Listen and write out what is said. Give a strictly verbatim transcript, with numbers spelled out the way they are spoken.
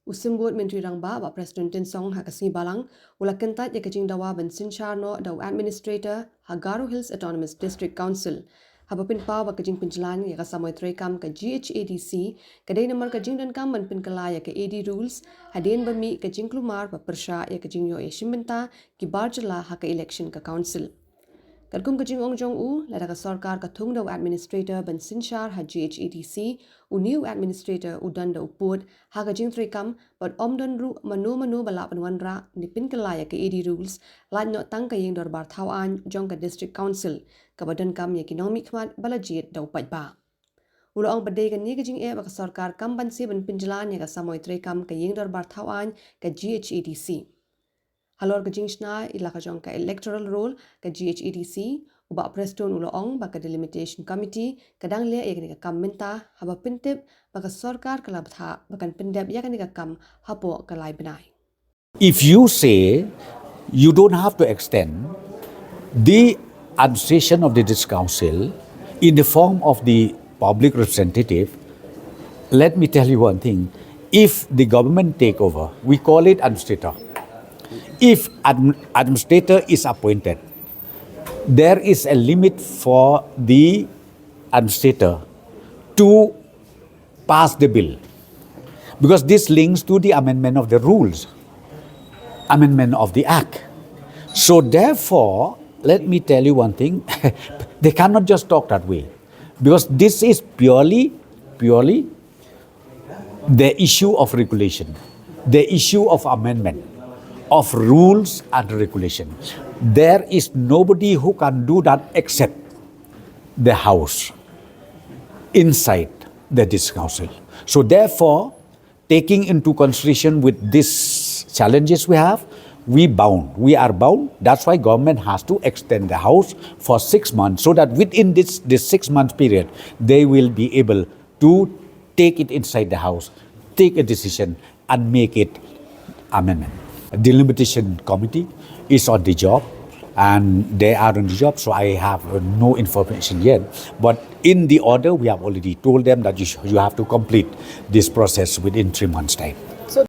U Symbud Myntri Rangbah, Bah Prestone Tynsong, ha ka sngi Balang u la kyntait ïa ka jingdawa ban synshar noh da u Administrator ha Garo Hills Autonomous District Council. Haba pynpaw ba ka jingpynjlan ïa ka samoi treikam ka G H A D C ka dei namar ka jingdonkam ban pynkylla ïa ka A D rules, hadien ba mih ka jingkulmar ba pyrshah ïa ka jingïoh ïashimbynta ki bar jylla ha ka election ka council. Katkum ka jingong jong u, lada ka sorkar ka thung da u Administrator ban synshar ha G H A D C, une u Administrator u don da u pud ha ka jingtreikam bad ym don ruh mano mano ba lah ban wanrah ne pynkylla ïa ka A D rules, lait noh tang ka ïing dorbar thaw aiñ jong ka District Council kaba donkam ïa ki nongmihkhmat ba la jied da u paidbah. U la ong ba dei kane ka jingeh ba ka sorkar kam banse ban pynjlan ïa ka samoi treikam ka ïing dorbar thaw aiñ ka G H A D C. Halor ka jingshna ïa la ka jong ka electoral roll ka G H A D C, u Bah Prestone u la ong ba ka Delimitation Committee ka dang leh ïa kane ka kam mynta, haba pyntip ba ka sorkar ka la bthah ba kan pyndep ïa kane ka kam hapoh ka lai bnai. If you say you don't have to extend the administration of the district council in the form of the public representative, let me tell you one thing. If the government take over, we call it administrator. If adm- administrator is appointed, there is a limit for the administrator to pass the bill, because this links to the amendment of the rules, amendment of the act. So therefore, let me tell you one thing. They cannot just talk that way, because this is purely, purely the issue of regulation, the issue of amendment of rules and regulation. There is nobody who can do that except the House inside the District Council. So therefore, taking into consideration with these challenges we have, we bound, we are bound. That's why government has to extend the House for six months, so that within this, this six month period, they will be able to take it inside the House, take a decision and make it amendment. Delimitation committee is on the job, and they are on the job, so I have uh, no information yet. But in the order, we have already told them that you, sh- you have to complete this process within three months' time.